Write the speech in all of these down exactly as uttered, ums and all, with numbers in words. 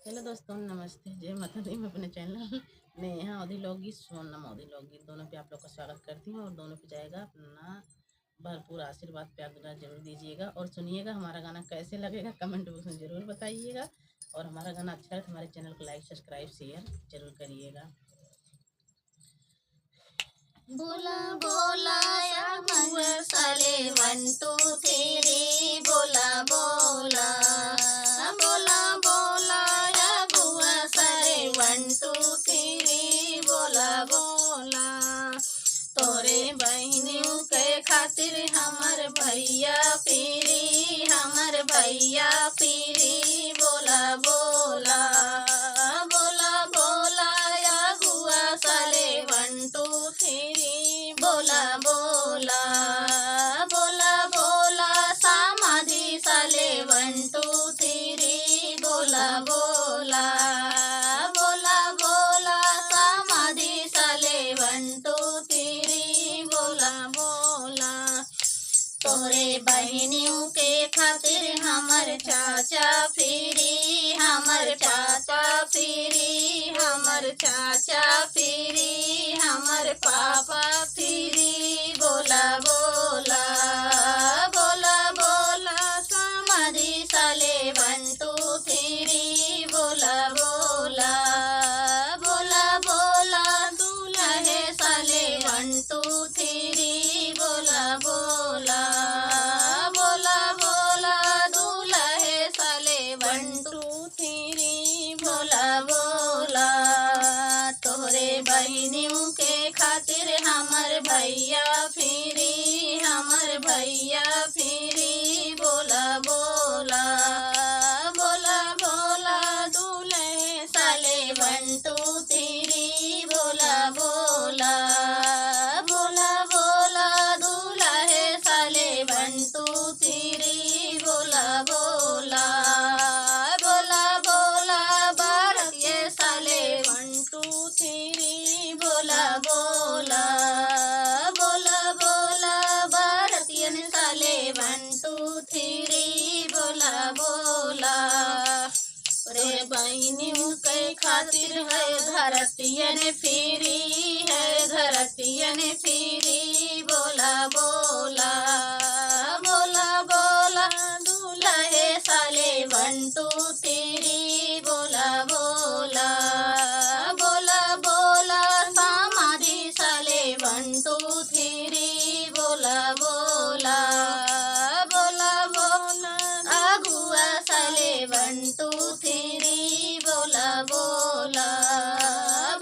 Hello दोस्तों, नमस्ते, जय माता दी। मैं अपने चैनल नेहा अवधी लोकगीत, सोनम अवधी लोकगीत, दोनों पे आप लोग का स्वागत करती हूँ और दोनों पे जाएगा अपना भरपूर आशीर्वाद, प्यार, दुलार जरूर दीजिएगा और सुनिएगा। हमारा गाना कैसे लगेगा, कमेंट बॉक्स में जरूर बताइएगा और हमारा गाना अच्छा लगे तो हमारे चैनल को लाइक, सब्सक्राइब, शेयर जरूर करिएगा। बोला बोला या अगुआ साले वन टू थ्री, बोला बोला, बोला बोला या अगुआ साले वन टू थ्री, बोला बोला। तोरे बहिनी के खातिर हमर भैया फिरी, हमर भैया फिरी, बोला बोला, बोला बोला या अगुआ साले वन टू थ्री, बोला बोला, बोला बोला समाधि साले वन टू थ्री, बोला बोला, बोला बोला समाधि साले वन टू थ्री, बोला बोला। तोरे बहिनियों के खातिर हमर चाचा फिरी, हमर चाचा फिरी, हमर चाचा फिरी, हमर पापा फिरी, बोला बोला, बोला बोला समाधि साले वन टू थ्री, बोला बोला, बोला बोला दुलहे साले वन टू थ्री, बोला बोला, बोला बोला दुलहे साले वन टू थ्री, बोला बोला। तोरे बहिनियों के खातिर हमर भैया फिरी, हमर भैया फिरी, बोला बोला, बोला बोला दुलहे साले वन टू थ्री, बोला बोला, बोला बोला दुलहे साले वन टू थ्री, बोला बोला, बोला बोला भारतीय साले वन टू थ्री, बोला बोला, बोला बोला भारतीय साले वन टू थ्री, बोला बोला। रे बहिनी के खातिर है धरतियन फिरी, है धरतियन फिरी, बोला बोला, बोला बोला दुलहे साले वन टू थ्री, बोला बोला, बोला बोला समाधि साले वन टू थ्री, बोला बोला, बोला बोला अगुआ साले वन टू थ्री, बोला बोला,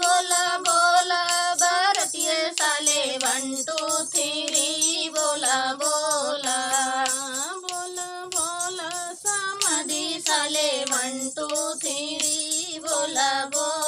बोला बोला भारतीय साले वन टू थ्री, बोला बोला, बोला बोला समाधि साले वन टू थ्री, बोला बोला।